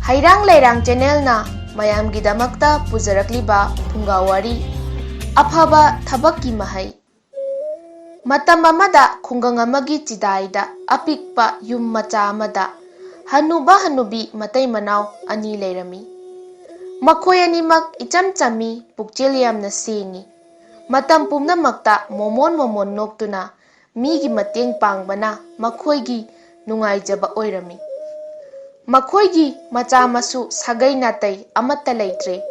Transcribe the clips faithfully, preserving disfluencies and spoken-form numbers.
ꯍꯩꯔꯥꯡ ꯂꯩꯔꯥꯡ ꯆꯦꯅꯦꯜꯅ ꯃꯌꯥꯝꯒꯤꯗꯃꯛꯇ ꯄꯨꯖꯔꯛꯂꯤꯕ ꯐꯨꯡꯒꯥ ꯋꯥꯔꯤ, ꯑꯐꯕ ꯊꯕꯛꯀꯤ ꯃꯍꯩ꯫ ꯃꯇꯝ ꯑꯃꯗ ꯈꯨꯡꯒꯪ ꯑꯃꯒꯤ ꯆꯤꯗꯥꯏꯗ ꯑꯄꯤꯛꯄ ꯌꯨꯝ ꯃꯆꯥ ꯑꯃꯗ ꯍꯅꯨꯕ ꯍꯅꯨꯕꯤ ꯃꯇꯩ ꯃꯅꯥꯎ ꯑꯅꯤ ꯂꯩꯔꯝꯃꯤ꯫ ꯃꯈꯣꯏ ꯑꯅꯤꯃꯛ ꯏꯆꯝ ꯆꯝꯃꯤ, ꯄꯨꯛꯆꯦꯜ ꯌꯥꯝꯅ ꯁꯦꯡꯏ꯫ ꯃꯇꯝ ꯄꯨꯝꯅꯃꯛꯇ ꯃꯣꯃꯣꯟ ꯃꯣꯃꯣꯟ ꯅꯣꯛꯇꯨꯅ ꯃꯤꯒꯤ ꯃꯇꯦꯡ ꯄꯥꯡꯕꯅ ꯃꯈꯣꯏꯒꯤ ꯅꯨꯡꯉꯥꯏꯖꯕ ꯑꯣꯏꯔꯝꯃꯤ꯫ ꯃꯈꯣꯏꯒꯤ ꯃꯆꯥ ꯃꯁꯨ ꯁꯥꯒꯩ ꯅꯥꯇꯩ ꯑꯃꯠꯇ ꯂꯩꯇ꯭ꯔꯦ꯫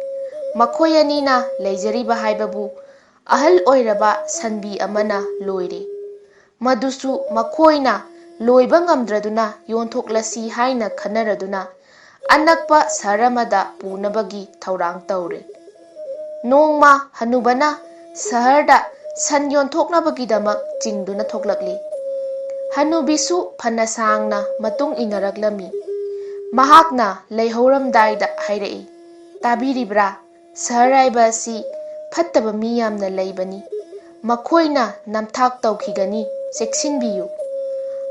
ꯃꯈꯣꯏ ꯑꯅꯤꯅ ꯂꯩꯖꯔꯤꯕ ꯍꯥꯏꯕꯕꯨ ꯑꯍꯜ ꯑꯣꯏꯔꯕ ꯁꯟꯕꯤ ꯑꯃꯅ ꯂꯣꯏꯔꯦ꯫ ꯃꯗꯨꯁꯨ ꯃꯈꯣꯏꯅ ꯂꯣꯏꯕ ꯉꯝꯗ꯭ꯔꯗꯨꯅ ꯌꯣꯟꯊꯣꯛꯂꯁꯤ ꯍꯥꯏꯅ ꯈꯟꯅꯔꯗꯨꯅ ꯑꯅꯛꯄ ꯁꯍꯔ ꯑꯃꯗ ꯄꯨꯅꯕꯒꯤ ꯊꯧꯔꯥꯡ ꯇꯧꯔꯦ꯫ ꯅꯣꯡꯃ ꯍꯅꯨꯕꯅ ꯁꯍꯔꯗ ꯁꯟ ꯌꯣꯟꯊꯣꯛꯅꯕꯒꯤꯗꯃꯛ ꯆꯤꯡꯗꯨꯅ ꯊꯣꯛꯂꯛꯂꯤ꯫ ꯍꯅꯨꯕꯤꯁꯨ ꯐꯅ ꯁꯥꯡꯅ ꯃꯇꯨꯡ ꯏꯟꯅꯔꯛꯂꯝꯃꯤ꯫ ꯃꯍꯥꯛꯅ ꯂꯩꯍꯧꯔꯝꯗꯥꯏꯗ ꯍꯥꯏꯔꯛꯏ, "ꯇꯥꯕꯤꯔꯤꯕ꯭ꯔꯥ? ꯁꯍꯔ ꯍꯥꯏꯕ ꯑꯁꯤ ꯐꯠꯇꯕ ꯃꯤ ꯌꯥꯝꯅ ꯂꯩꯕꯅꯤ꯫ ꯃꯈꯣꯏꯅ ꯅꯝꯊꯥꯛ ꯇꯧꯈꯤꯒꯅꯤ, ꯆꯦꯛꯁꯤꯟꯕꯤꯌꯨ꯫"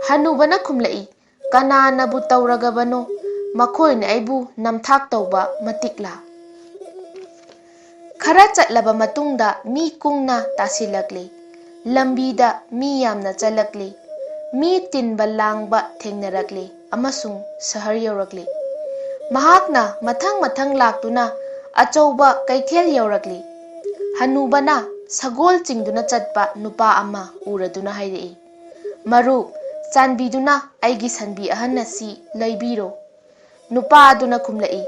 ꯍꯅꯨꯕꯅ ꯈꯨꯝꯂꯛꯏ, "ꯀꯅꯥꯅꯕꯨ ꯇꯧꯔꯒꯕꯅꯣ? ꯃꯈꯣꯏꯅ ꯑꯩꯕꯨ ꯅꯝꯊꯥꯛ ꯇꯧꯕ ꯃꯇꯤꯛꯂꯥ?" ꯈꯔ ꯆꯠꯂꯕ ꯃꯇꯨꯡꯗ ꯃꯤ ꯀꯨꯡꯅ ꯇꯥꯁꯤꯜꯂꯛꯂꯤ꯫ ꯂꯝꯕꯤꯗ ꯃꯤ ꯌꯥꯝꯅ ꯆꯠꯂꯛꯂꯤ꯫ ꯃꯤ ꯇꯤꯟꯕ ꯂꯥꯡꯕ ꯊꯦꯡꯅꯔꯛꯂꯤ ꯑꯃꯁꯨꯡ ꯁꯍꯔ ꯌꯧꯔꯛꯂꯤ꯫ ꯃꯍꯥꯛꯅ ꯃꯊꯪ ꯃꯊꯪ ꯂꯥꯛꯇꯨꯅ ꯑꯆꯧꯕ ꯀꯩꯊꯦꯜ ꯌꯧꯔꯛꯂꯤ꯫ ꯍꯅꯨꯕꯅ ꯁꯒꯣꯜ ꯆꯤꯡꯗꯨꯅ ꯆꯠꯄ ꯅꯨꯄꯥ ꯑꯃ ꯎꯔꯗꯨꯅ ꯍꯥꯏꯔꯛꯏ, "ꯃꯔꯨꯞ, ꯆꯥꯟꯕꯤꯗꯨꯅ ꯑꯩꯒꯤ ꯁꯟꯕꯤ ꯑꯍꯟ ꯑꯁꯤ ꯂꯩꯕꯤꯔꯣ꯫" ꯅꯨꯄꯥ ꯑꯗꯨꯅ ꯈꯨꯝꯂꯛꯏ,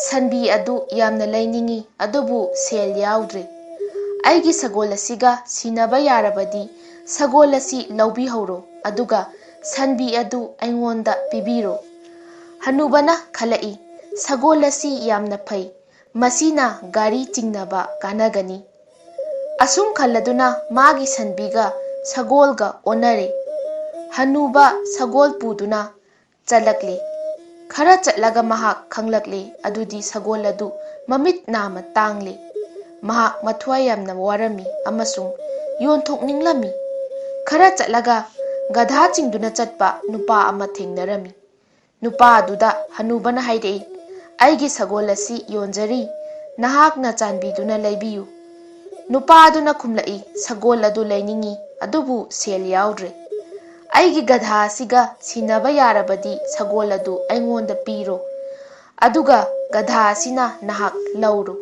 "ꯁꯟꯕꯤ ꯑꯗꯨ ꯌꯥꯝꯅ ꯂꯩꯅꯤꯡꯏ, ꯑꯗꯨꯕꯨ ꯁꯦꯜ ꯌꯥꯎꯗ꯭ꯔꯦ꯫ ꯑꯩꯒꯤ ꯁꯒꯣꯜ ꯑꯁꯤꯒ ꯁꯤꯟꯅꯕ ꯌꯥꯔꯕꯗꯤ ꯁꯒꯣꯜ ꯑꯁꯤ ꯂꯧꯕꯤꯍꯧꯔꯣ, ꯑꯗꯨꯒ ꯁꯟꯕꯤ ꯑꯗꯨ ꯑꯩꯉꯣꯟꯗ ꯄꯤꯕꯤꯔꯣ꯫" ꯍꯅꯨꯕꯅ ꯈꯜꯂꯛꯏ, "ꯁꯒꯣꯜ ꯑꯁꯤ ꯌꯥꯝꯅ ꯐꯩ, ꯃꯁꯤꯅ ꯒꯥꯔꯤ ꯆꯤꯡꯅꯕ ꯀꯥꯟꯅꯒꯅꯤ꯫" ꯑꯁꯨꯝ ꯈꯜꯂꯗꯨꯅ ꯃꯥꯒꯤ ꯁꯟꯕꯤꯒ ꯁꯒꯣꯜꯒ ꯑꯣꯟꯅꯔꯦ꯫ ꯍꯅꯨꯕ ꯁꯒꯣꯜ ꯄꯨꯗꯨꯅ ꯆꯠꯂꯛꯂꯦ꯫ ꯈꯔ ꯆꯠꯂꯒ ꯃꯍꯥꯛ ꯈꯪꯂꯛꯂꯦ, ꯑꯗꯨꯗꯤ ꯁꯒꯣꯜ ꯑꯗꯨ ꯃꯃꯤꯠ ꯅꯥꯝꯃ ꯇꯥꯡꯂꯦ꯫ ꯃꯍꯥꯛ ꯃꯊ꯭ꯋꯥꯏ ꯌꯥꯝꯅ ꯋꯥꯔꯝꯃꯤ ꯑꯃꯁꯨꯡ ꯌꯣꯟꯊꯣꯛꯅꯤꯡꯂꯝꯃꯤ꯫ ꯈꯔ ꯆꯠꯂꯒ ꯒꯙꯥ ꯆꯤꯡꯗꯨꯅ ꯆꯠꯄ ꯅꯨꯄꯥ ꯑꯃ ꯊꯦꯡꯅꯔꯝꯃꯤ꯫ ꯅꯨꯄꯥ ꯑꯗꯨꯗ ꯍꯅꯨꯕꯅ ꯍꯥꯏꯔꯛꯏ, "ꯑꯩꯒꯤ ꯁꯒꯣꯜ ꯑꯁꯤ ꯌꯣꯟꯖꯔꯤ, ꯅꯍꯥꯛꯅ ꯆꯥꯟꯕꯤꯗꯨꯅ ꯂꯩꯕꯤꯌꯨ꯫" ꯅꯨꯄꯥ ꯑꯗꯨꯅ ꯈꯨꯝꯂꯛꯏ, "ꯁꯒꯣꯜ ꯑꯗꯨ ꯂꯩꯅꯤꯡꯏ, ꯑꯗꯨꯕꯨ ꯁꯦꯜ ꯌꯥꯎꯗ꯭ꯔꯦ꯫ ꯑꯩꯒꯤ ꯒꯙꯥ ꯑꯁꯤꯒ ꯁꯤꯟꯅꯕ ꯌꯥꯔꯕꯗꯤ ꯁꯒꯣꯜ ꯑꯗꯨ ꯑꯩꯉꯣꯟꯗ ꯄꯤꯔꯣ, ꯑꯗꯨꯒ ꯒꯙꯥ ꯑꯁꯤꯅ ꯅꯍꯥꯛ ꯂꯧꯔꯣ꯫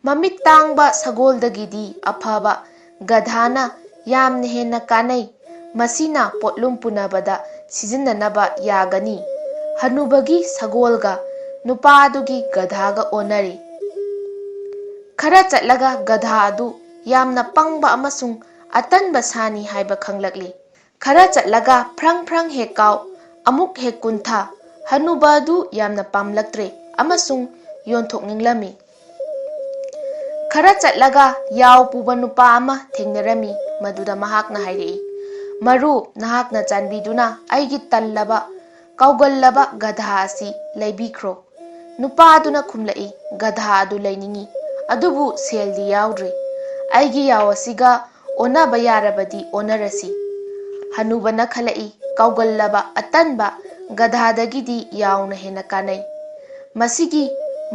ꯃꯃꯤꯠ ꯇꯥꯡꯕ ꯁꯒꯣꯜꯗꯒꯤꯗꯤ ꯑꯐꯕ ꯒꯙꯥꯅ ꯌꯥꯝꯅ ꯍꯦꯟꯅ ꯀꯥꯟꯅꯩ꯫ ꯃꯁꯤꯅ ꯄꯣꯠꯂꯨꯝ ꯄꯨꯅꯕꯗ ꯁꯤꯖꯤꯟꯅꯅꯕ ꯌꯥꯒꯅꯤ꯫" ꯍꯅꯨꯕꯒꯤ ꯁꯒꯣꯜꯒ ꯅꯨꯄꯥ ꯑꯗꯨꯒꯤ ꯒꯙꯥꯒ ꯑꯣꯟꯅꯔꯦ꯫ ꯈꯔ ꯆꯠꯂꯒ ꯒꯙꯥ ꯑꯗꯨ ꯌꯥꯝꯅ ꯄꯪꯕ ꯑꯃꯁꯨꯡ ꯑꯇꯟꯕ ꯁꯥꯅꯤ ꯍꯥꯏꯕ ꯈꯪꯂꯛꯂꯦ꯫ ꯈꯔ ꯆꯠꯂꯒ ꯐ꯭ꯔꯪ ꯐ꯭ꯔꯪ ꯍꯦꯛ ꯀꯥꯎ, ꯑꯃꯨꯛ ꯍꯦꯛ ꯀꯨꯟꯊ꯫ ꯍꯅꯨꯕ ꯑꯗꯨ ꯌꯥꯝꯅ ꯄꯥꯝꯂꯛꯇ꯭ꯔꯦ ꯑꯃꯁꯨꯡ ꯌꯣꯟꯊꯣꯛꯅꯤꯡꯂꯝꯃꯤ꯫ ꯈꯔ ꯆꯠꯂꯒ ꯌꯥꯎ ꯄꯨꯕ ꯅꯨꯄꯥ ꯑꯃ ꯊꯦꯡꯅꯔꯝꯃꯤ꯫ ꯃꯗꯨꯗ ꯃꯍꯥꯛꯅ ꯍꯥꯏꯔꯛꯏ, "ꯃꯔꯨꯞ, ꯅꯍꯥꯛꯅ ꯆꯥꯟꯕꯤꯗꯨꯅ ꯑꯩꯒꯤ ꯇꯜꯂꯕ, ꯀꯥꯎꯒꯜꯂꯕ ꯒꯙꯥ ꯑꯁꯤ ꯂꯩꯕꯤꯈ꯭ꯔꯣ꯫" ꯅꯨꯄꯥ ꯑꯗꯨꯅ ꯈꯨꯝꯂꯛꯏ, "ꯒꯙꯥ ꯑꯗꯨ ꯂꯩꯅꯤꯡꯏ, ꯑꯗꯨꯕꯨ ꯁꯦꯜꯗꯤ ꯌꯥꯎꯗ꯭ꯔꯦ꯫ ꯑꯩꯒꯤ ꯌꯥꯎ ꯑꯁꯤꯒ ꯑꯣꯟꯅꯕ ꯌꯥꯔꯕꯗꯤ ꯑꯣꯟꯅꯔꯁꯤ꯫" ꯍꯅꯨꯕꯅ ꯈꯜꯂꯛꯏ, "ꯀꯥꯎꯒꯜꯂꯕ ꯑꯇꯟꯕ ꯒꯙꯥꯗꯒꯤꯗꯤ ꯌꯥꯎꯅ ꯍꯦꯟꯅ ꯀꯥꯟꯅꯩ꯫ ꯃꯁꯤꯒꯤ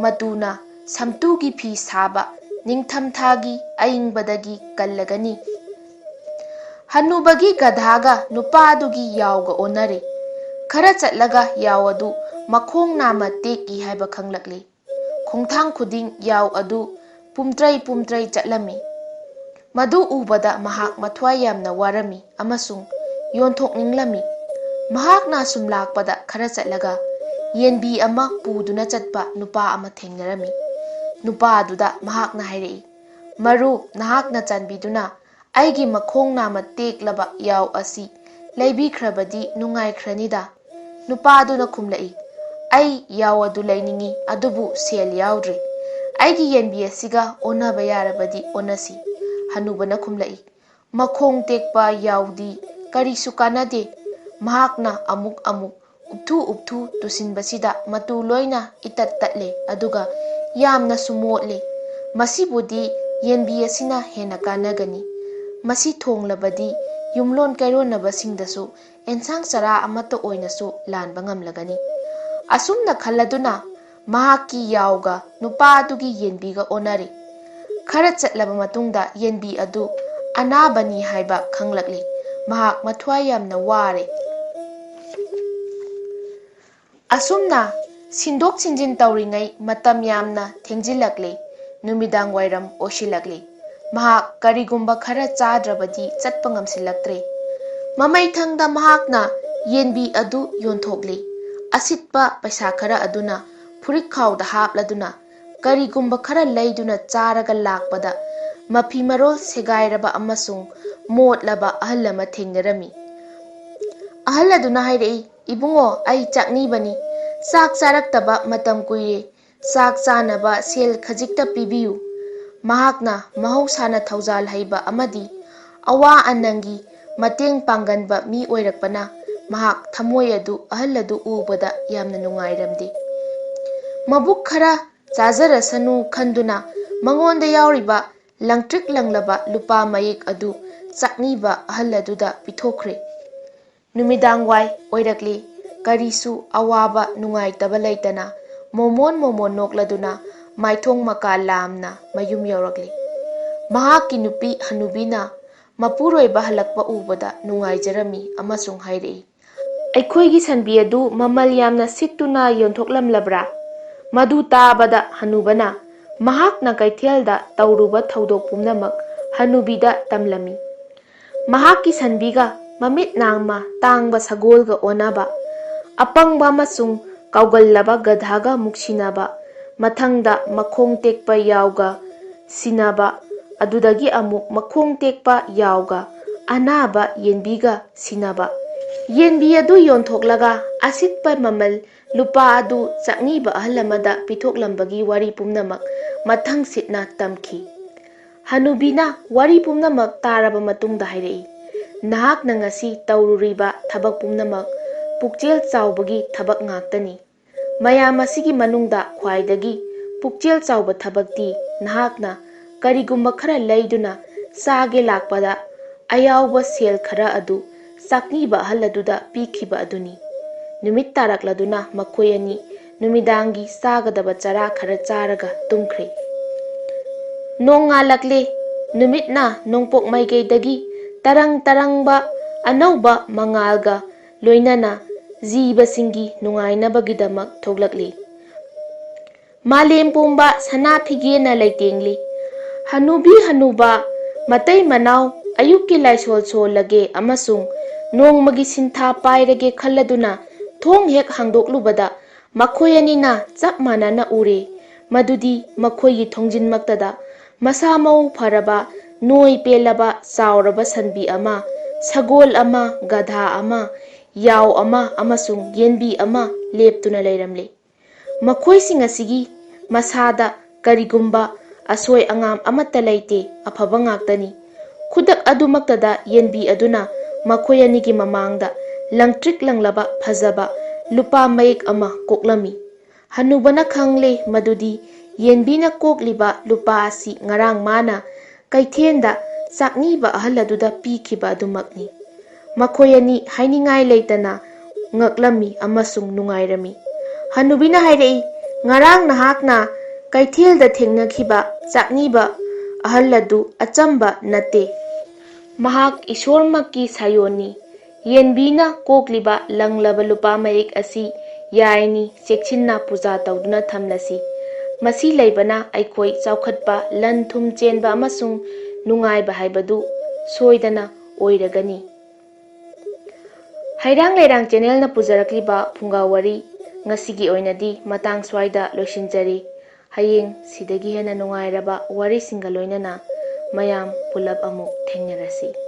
ꯃꯇꯨꯅ ꯁꯝꯇꯨꯒꯤ ꯐꯤ ꯁꯥꯕ, ꯅꯤꯡꯊꯝꯊꯥꯒꯤ ꯑꯏꯪꯕꯗꯒꯤ ꯀꯜꯂꯒꯅꯤ꯫" ꯍꯅꯨꯕꯒꯤ ꯒꯙꯥꯒ ꯅꯨꯄꯥꯗꯨꯒꯤ ꯌꯥꯎꯒ ꯑꯣꯟꯅꯔꯦ꯫ ꯈꯔ ꯆꯠꯂꯒ ꯌꯥꯎ ꯑꯗꯨ ꯃꯈꯣꯡ ꯅꯥꯝꯃ ꯇꯦꯛꯏ ꯍꯥꯏꯕ ꯈꯪꯂꯛꯂꯦ꯫ ꯈꯣꯡꯊꯥꯡ ꯈꯨꯗꯤꯡ ꯌꯥꯎ ꯑꯗꯨ ꯄꯨꯝꯇ꯭ꯔꯩ ꯄꯨꯝꯇ꯭ꯔꯩ ꯆꯠꯂꯝꯃꯤ꯫ ꯃꯗꯨ ꯎꯕꯗ ꯃꯍꯥꯛ ꯃꯊ꯭ꯋꯥꯏ ꯌꯥꯝꯅ ꯋꯥꯔꯝꯃꯤ ꯑꯃꯁꯨꯡ ꯌꯣꯟꯊꯣꯛꯅꯤꯡꯂꯝꯃꯤ꯫ ꯃꯍꯥꯛꯅ ꯁꯨꯝ ꯂꯥꯛꯄꯗ ꯈꯔ ꯆꯠꯂꯒ ꯌꯦꯟꯕꯤ ꯑꯃ ꯄꯨꯗꯨꯅ ꯆꯠꯄ ꯅꯨꯄꯥ ꯑꯃ ꯊꯦꯡꯅꯔꯝꯃꯤ꯫ ꯅꯨꯄꯥ ꯑꯗꯨꯗ ꯃꯍꯥꯛꯅ ꯍꯥꯏꯔꯛꯏ, "ꯃꯔꯨꯞ, ꯅꯍꯥꯛꯅ ꯆꯥꯟꯕꯤꯗꯨꯅ ꯑꯩꯒꯤ ꯃꯈꯣꯡ ꯅꯥꯝꯃ ꯇꯦꯛꯂꯕ ꯌꯥꯎ ꯑꯁꯤ ꯂꯩꯕꯤꯈ꯭ꯔꯕꯗꯤ ꯅꯨꯡꯉꯥꯏꯈ꯭ꯔꯅꯤꯗ꯫" ꯅꯨꯄꯥ ꯑꯗꯨꯅ ꯈꯨꯝꯂꯛꯏ, "ꯑꯩ ꯌꯥꯎ ꯑꯗꯨ ꯂꯩꯅꯤꯡꯏ, ꯑꯗꯨꯕꯨ ꯁꯦꯜ ꯌꯥꯎꯗ꯭ꯔꯦ꯫ ꯑꯩꯒꯤ ꯌꯦꯟꯕꯤ ꯑꯁꯤꯒ ꯑꯣꯟꯅꯕ ꯌꯥꯔꯕꯗꯤ ꯑꯣꯟꯅꯁꯤ꯫" ꯍꯅꯨꯕꯅ ꯈꯨꯝꯂꯛꯏ, "ꯃꯈꯣꯡ ꯇꯦꯛꯄ ꯌꯥꯎꯗꯤ ꯀꯔꯤꯁꯨ ꯀꯥꯟꯅꯗꯦ꯫ ꯃꯍꯥꯛꯅ ꯑꯃꯨꯛ ꯑꯃꯨꯛ ꯎꯞꯊꯨ ꯎꯞꯊꯨ ꯇꯨꯁꯤꯟꯕꯁꯤꯗ ꯃꯇꯨ ꯂꯣꯏꯅ ꯏꯇꯠ ꯇꯠꯂꯦ, ꯑꯗꯨꯒ ꯌꯥꯝꯅꯁꯨ ꯃꯣꯠꯂꯦ꯫ ꯃꯁꯤꯕꯨꯗꯤ ꯌꯦꯟꯕꯤ ꯑꯁꯤꯅ ꯍꯦꯟꯅ ꯀꯥꯟꯅꯒꯅꯤ꯫ ꯃꯁꯤ ꯊꯣꯡꯂꯕꯗꯤ ꯌꯨꯝꯂꯣꯟ ꯀꯩꯔꯣꯟꯅꯕꯁꯤꯡꯗꯁꯨ ꯑꯦꯟꯁꯥꯡ ꯆꯔꯥ ꯑꯃꯠꯇ ꯑꯣꯏꯅꯁꯨ ꯂꯥꯟꯕ ꯉꯝꯂꯒꯅꯤ꯫" ꯑꯁꯨꯝꯅ ꯈꯜꯂꯗꯨꯅ ꯃꯍꯥꯛꯀꯤ ꯌꯥꯎꯒ ꯅꯨꯄꯥ ꯑꯗꯨꯒꯤ ꯌꯦꯟꯕꯤꯒ ꯑꯣꯟꯅꯔꯦ꯫ ꯈꯔ ꯆꯠꯂꯕ ꯃꯇꯨꯡꯗ ꯌꯦꯟꯕꯤ ꯑꯗꯨ ꯑꯅꯥꯕꯅꯤ ꯍꯥꯏꯕ ꯈꯪꯂꯛꯂꯦ꯫ ꯃꯍꯥꯛ ꯃꯊ꯭ꯋꯥꯏ ꯌꯥꯝꯅ ꯋꯥꯔꯦ꯫ ꯑꯁꯨꯝꯅ ꯁꯤꯟꯗꯣꯛ ꯁꯤꯟꯖꯤꯟ ꯇꯧꯔꯤꯉꯩ ꯃꯇꯝ ꯌꯥꯝꯅ ꯊꯦꯡꯖꯤꯜꯂꯛꯂꯦ꯫ ꯅꯨꯃꯤꯗꯥꯡ ꯋꯥꯏꯔꯝ ꯑꯣꯏꯁꯤꯜꯂꯛꯂꯦ꯫ ꯃꯍꯥꯛ ꯀꯔꯤꯒꯨꯝꯕ ꯈꯔ ꯆꯥꯗ꯭ꯔꯕꯗꯤ ꯆꯠꯄ ꯉꯝꯁꯤꯜꯂꯛꯇ꯭ꯔꯦ꯫ ꯃꯃꯩꯊꯪꯗ ꯃꯍꯥꯛꯅ ꯌꯦꯟꯕꯤ ꯑꯗꯨ ꯌꯣꯟꯊꯣꯛꯂꯦ꯫ ꯑꯁꯤꯠꯄ ꯄꯩꯁꯥ ꯈꯔ ꯑꯗꯨꯅ ꯐꯨꯔꯤꯠꯈꯥꯎꯗ ꯍꯥꯞꯂꯗꯨꯅ ꯀꯔꯤꯒꯨꯝꯕ ꯈꯔ ꯂꯩꯗꯨꯅ ꯆꯥꯔꯒ ꯂꯥꯛꯄꯗ ꯃꯐꯤ ꯃꯔꯣꯜ ꯁꯦꯒꯥꯏꯔꯕ ꯑꯃꯁꯨꯡ ꯃꯣꯠꯂꯕ ꯑꯍꯜ ꯑꯃ ꯊꯦꯡꯅꯔꯝꯃꯤ꯫ ꯑꯍꯜ ꯑꯗꯨꯅ ꯍꯥꯏꯔꯛꯏ, "ꯏꯕꯨꯡꯉꯣ, ꯑꯩ ꯆꯥꯛꯅꯤꯕꯅꯤ꯫ ꯆꯥꯛ ꯆꯥꯔꯛꯇꯕ ꯃꯇꯝ ꯀꯨꯏꯔꯦ꯫ ꯆꯥꯛ ꯆꯥꯅꯕ ꯁꯦꯜ ꯈꯖꯤꯛꯇ ꯄꯤꯕꯤꯌꯨ꯫" ꯃꯍꯥꯛꯅ ꯃꯍꯧꯁꯥꯅ ꯊꯧꯖꯥꯜ ꯍꯩꯕ ꯑꯃꯗꯤ ꯑꯋꯥ ꯑꯅꯪꯒꯤ ꯃꯇꯦꯡ ꯄꯥꯡꯒꯟꯕ ꯃꯤ ꯑꯣꯏꯔꯛꯄꯅ ꯃꯍꯥꯛ ꯊꯃꯣꯏ ꯑꯗꯨ ꯑꯍꯜ ꯑꯗꯨ ꯎꯕꯗ ꯌꯥꯝꯅ ꯅꯨꯡꯉꯥꯏꯔꯝꯗꯦ꯫ ꯃꯕꯨꯛ ꯈꯔ ꯆꯥꯖꯔꯁꯅꯨ ꯈꯟꯗꯨꯅ ꯃꯉꯣꯟꯗ ꯌꯥꯎꯔꯤꯕ ꯂꯪꯇ꯭ꯔꯤꯛ ꯂꯪꯂꯕ ꯂꯨꯄꯥ ꯃꯌꯦꯛ ꯑꯗꯨ ꯆꯥꯛꯅꯤꯕ ꯑꯍꯜ ꯑꯗꯨꯗ ꯄꯤꯊꯣꯛꯈ꯭ꯔꯦ꯫ ꯅꯨꯃꯤꯗꯥꯡ ꯋꯥꯏ ꯑꯣꯏꯔꯛꯂꯤ꯫ ꯀꯔꯤꯁꯨ ꯑꯋꯥꯕ ꯅꯨꯡꯉꯥꯏꯇꯕ ꯂꯩꯇꯅ ꯃꯣꯃꯣꯟ ꯃꯣꯃꯣꯟ ꯅꯣꯛꯂꯗꯨꯅ ꯃꯥꯏꯊꯣꯡ ꯃꯀꯥ ꯂꯥꯝꯅ ꯃꯌꯨꯝ ꯌꯧꯔꯛꯂꯤ꯫ ꯃꯍꯥꯛꯀꯤ ꯅꯨꯄꯤ ꯍꯅꯨꯕꯤꯅ ꯃꯄꯨꯔꯣꯏꯕ ꯍꯜꯂꯛꯄ ꯎꯕꯗ ꯅꯨꯡꯉꯥꯏꯖꯔꯝꯃꯤ ꯑꯃꯁꯨꯡ ꯍꯥꯏꯔꯛꯏ, "ꯑꯩꯈꯣꯏꯒꯤ ꯁꯟꯕꯤ ꯑꯗꯨ ꯃꯃꯜ ꯌꯥꯝꯅ ꯁꯤꯠꯇꯨꯅ ꯌꯣꯟꯊꯣꯛꯂꯝꯂꯕ꯭ꯔꯥ? ꯃꯗꯨ ꯇꯥꯕꯗ ꯍꯅꯨꯕꯅ ꯃꯍꯥꯛꯅ ꯀꯩꯊꯦꯜꯗ ꯇꯧꯔꯨꯕ ꯊꯧꯗꯣꯛ ꯄꯨꯝꯅꯃꯛ ꯍꯅꯨꯕꯤꯗ ꯇꯝꯂꯝꯃꯤ꯫ ꯃꯍꯥꯛꯀꯤ ꯁꯟꯕꯤꯒ ꯃꯃꯤꯠ ꯅꯥꯝꯃ ꯇꯥꯡꯕ ꯁꯒꯣꯜꯒ ꯑꯣꯟꯅꯕ, ꯑꯄꯪꯕ ꯑꯃꯁꯨꯡ ꯀꯥꯎꯒꯜꯂꯕ ꯒꯙꯥꯒ ꯃꯨꯛꯁꯤꯟꯅꯕ, ꯃꯊꯪꯗ ꯃꯈꯣꯡ ꯇꯦꯛꯄ ꯌꯥꯎꯒ ꯁꯤꯟꯅꯕ, ꯑꯗꯨꯗꯒꯤ ꯑꯃꯨꯛ ꯃꯈꯣꯡ ꯇꯦꯛꯄ ꯌꯥꯎꯒ ꯑꯅꯥꯕ ꯌꯦꯟꯕꯤꯒ ꯁꯤꯟꯅꯕ꯫ ꯌꯦꯟꯕꯤ ꯑꯗꯨ ꯌꯣꯟꯊꯣꯛꯂꯒ ꯑꯁꯤꯠꯄ ꯃꯃꯜ ꯂꯨꯄꯥ ꯑꯗꯨ ꯆꯥꯛꯅꯤꯕ ꯑꯍꯜ ꯑꯃꯗ ꯄꯤꯊꯣꯛꯂꯝꯕꯒꯤ ꯋꯥꯔꯤ ꯄꯨꯝꯅꯃꯛ ꯃꯊꯪ ꯁꯤꯠꯅ ꯇꯝꯈꯤ꯫" ꯍꯅꯨꯕꯤꯅ ꯋꯥꯔꯤ ꯄꯨꯝꯅꯃꯛ ꯇꯥꯔꯕ ꯃꯇꯨꯡꯗ ꯍꯥꯏꯔꯛꯏ, "ꯅꯍꯥꯛꯅ ꯉꯁꯤ ꯇꯧꯔꯨꯔꯤꯕ ꯊꯕꯛ ꯄꯨꯝꯅꯃꯛ ꯄꯨꯛꯆꯦꯜ ꯆꯥꯎꯕꯒꯤ ꯊꯕꯛ ꯉꯥꯛꯇꯅꯤ꯫ ꯃꯌꯥꯝ ꯑꯁꯤꯒꯤ ꯃꯅꯨꯡꯗ ꯈ꯭ꯋꯥꯏꯗꯒꯤ ꯄꯨꯛꯆꯦꯜ ꯆꯥꯎꯕ ꯊꯕꯛꯇꯤ ꯅꯍꯥꯛꯅ ꯀꯔꯤꯒꯨꯝꯕ ꯈꯔ ꯂꯩꯗꯨꯅ ꯆꯥꯒꯦ ꯂꯥꯛꯄꯗ ꯑꯌꯥꯎꯕ ꯁꯦꯜ ꯈꯔ ꯑꯗꯨ ꯆꯥꯛꯅꯤꯕ ꯑꯍꯜ ꯑꯗꯨꯗ ꯄꯤꯈꯤꯕ ꯑꯗꯨꯅꯤ꯫" ꯅꯨꯃꯤꯠ ꯇꯥꯔꯛꯂꯗꯨꯅ ꯃꯈꯣꯏ ꯑꯅꯤ ꯅꯨꯃꯤꯗꯥꯡꯒꯤ ꯆꯥꯒꯗꯕ ꯆꯔꯥ ꯈꯔ ꯆꯥꯔꯒ ꯇꯨꯝꯈ꯭ꯔꯦ꯫ ꯅꯣꯡꯉꯥꯜꯂꯛꯂꯦ꯫ ꯅꯨꯃꯤꯠꯅ ꯅꯣꯡꯄꯣꯛ ꯃꯥꯏꯀꯩꯗꯒꯤ ꯇꯔꯪ ꯇꯔꯪꯕ ꯑꯅꯧꯕ ꯃꯉꯥꯜꯒ ꯂꯣꯏꯅꯅ ꯖꯤꯕꯁꯤꯡꯒꯤ ꯅꯨꯡꯉꯥꯏꯅꯕꯒꯤꯗꯃꯛ ꯊꯣꯛꯂꯛꯂꯤ꯫ ꯃꯥꯂꯦꯝ ꯄꯨꯝꯕ ꯁꯅꯥ ꯐꯤꯒꯦꯅ ꯂꯩꯇꯦꯡꯂꯤ꯫ ꯍꯅꯨꯕꯤ ꯍꯅꯨꯕ, ꯃꯇꯩ ꯃꯅꯥꯎ, ꯑꯌꯨꯛꯀꯤ ꯂꯥꯏꯁꯣꯜ ꯁꯣꯜꯂꯒꯦ ꯑꯃꯁꯨꯡ ꯅꯣꯡꯃꯒꯤ ꯁꯤꯟꯊꯥ ꯄꯥꯏꯔꯒꯦ ꯈꯜꯂꯗꯨꯅ ꯊꯣꯡ ꯍꯦꯛ ꯍꯥꯡꯗꯣꯛꯂꯨꯕꯗ, ꯃꯈꯣꯏ ꯑꯅꯤꯅ ꯆꯞ ꯃꯥꯟꯅꯅ ꯎꯔꯦ꯫ ꯃꯗꯨꯗꯤ ꯃꯈꯣꯏꯒꯤ ꯊꯣꯡꯖꯤꯟꯃꯛꯇꯗ ꯃꯁꯥ ꯃꯎ ꯐꯔꯕ, ꯅꯣꯏ ꯄꯦꯜꯂꯕ, ꯆꯥꯎꯔꯕ ꯁꯟꯕꯤ ꯑꯃ, ꯁꯒꯣꯜ ꯑꯃ, ꯒꯙꯥ ꯑꯃ, ꯌꯥꯎ ꯑꯃ ꯑꯃꯁꯨꯡ ꯌꯦꯟꯕꯤ ꯑꯃ ꯂꯦꯞꯇꯨꯅ ꯂꯩꯔꯝꯂꯦ꯫ ꯃꯈꯣꯏꯁꯤꯡ ꯑꯁꯤꯒꯤ ꯃꯁꯥꯗ ꯀꯔꯤꯒꯨꯝꯕ ꯑꯁꯣꯏ ꯑꯉꯥꯝ ꯑꯃꯠꯇ ꯂꯩꯇꯦ, ꯑꯐꯕ ꯉꯥꯛꯇꯅꯤ꯫ ꯈꯨꯗꯛ ꯑꯗꯨꯃꯛꯇꯗ ꯌꯦꯟꯕꯤ ꯑꯗꯨꯅ ꯃꯈꯣꯏ ꯑꯅꯤꯒꯤ ꯃꯃꯥꯡꯗ ꯂꯪꯇ꯭ꯔꯤꯛ ꯂꯪꯂꯕ ꯐꯖꯕ ꯂꯨꯄꯥ ꯃꯌꯦꯛ ꯑꯃ ꯀꯣꯛꯂꯝꯃꯤ꯫ ꯍꯅꯨꯕꯅ ꯈꯪꯂꯦ ꯃꯗꯨꯗꯤ ꯌꯦꯟꯕꯤꯅ ꯀꯣꯛꯂꯤꯕ ꯂꯨꯄꯥ ꯑꯁꯤ ꯉꯔꯥꯡ ꯃꯥꯅ ꯀꯩꯊꯦꯜꯗ ꯆꯥꯛꯅꯤꯕ ꯑꯍꯜ ꯑꯗꯨꯗ ꯄꯤꯈꯤꯕ ꯑꯗꯨꯃꯛꯅꯤ꯫ ꯃꯈꯣꯏ ꯑꯅꯤ ꯍꯥꯏꯅꯤꯡꯉꯥꯏ ꯂꯩꯇꯅ ꯉꯛꯂꯝꯃꯤ ꯑꯃꯁꯨꯡ ꯅꯨꯡꯉꯥꯏꯔꯝꯃꯤ꯫ ꯍꯅꯨꯕꯤꯅ ꯍꯥꯏꯔꯛꯏ, "ꯉꯔꯥꯡ ꯅꯍꯥꯛꯅ ꯀꯩꯊꯦꯜꯗ ꯊꯦꯡꯅꯈꯤꯕ ꯆꯥꯛꯅꯤꯕ ꯑꯍꯜ ꯑꯗꯨ ꯑꯆꯝꯕ ꯅꯠꯇꯦ꯫ ꯃꯍꯥꯛ ꯏꯁꯣꯔꯃꯛꯀꯤ ꯁꯥꯌꯣꯟꯅꯤ꯫ ꯌꯦꯟꯕꯤꯅ ꯀꯣꯛꯂꯤꯕ ꯂꯪꯂꯕ ꯂꯨꯄꯥ ꯃꯌꯦꯛ ꯑꯁꯤ ꯌꯥꯏꯅꯤ ꯆꯦꯛꯁꯤꯟꯅ ꯄꯨꯖꯥ ꯇꯧꯗꯨꯅ ꯊꯝꯂꯁꯤ꯫ ꯃꯁꯤ ꯂꯩꯕꯅ ꯑꯩꯈꯣꯏ ꯆꯥꯎꯈꯠꯄ, ꯂꯟ ꯊꯨꯝ ꯆꯦꯟꯕ ꯑꯃꯁꯨꯡ ꯅꯨꯡꯉꯥꯏꯕ ꯍꯥꯏꯕꯗꯨ ꯁꯣꯏꯗꯅ ꯑꯣꯏꯔꯒꯅꯤ"꯫ ꯍꯩꯔꯥꯡ ꯂꯩꯔꯥꯡ ꯆꯦꯅꯦꯜꯅ ꯄꯨꯖꯔꯛꯂꯤꯕ ꯐꯨꯡꯒꯥ ꯋꯥꯔꯤ ꯉꯁꯤꯒꯤ ꯑꯣꯏꯅꯗꯤ ꯃꯇꯥꯡ ꯁ꯭ꯋꯥꯏꯗ ꯂꯣꯏꯁꯤꯟꯖꯔꯤ꯫ ꯍꯌꯦꯡ ꯁꯤꯗꯒꯤ ꯍꯦꯟꯅ ꯅꯨꯡꯉꯥꯏꯔꯕ ꯋꯥꯔꯤꯁꯤꯡꯒ ꯂꯣꯏꯅꯅ ꯃꯌꯥꯝ ꯄꯨꯂꯞ ꯑꯃꯨꯛ ꯊꯦꯡꯅꯔꯁꯤ꯫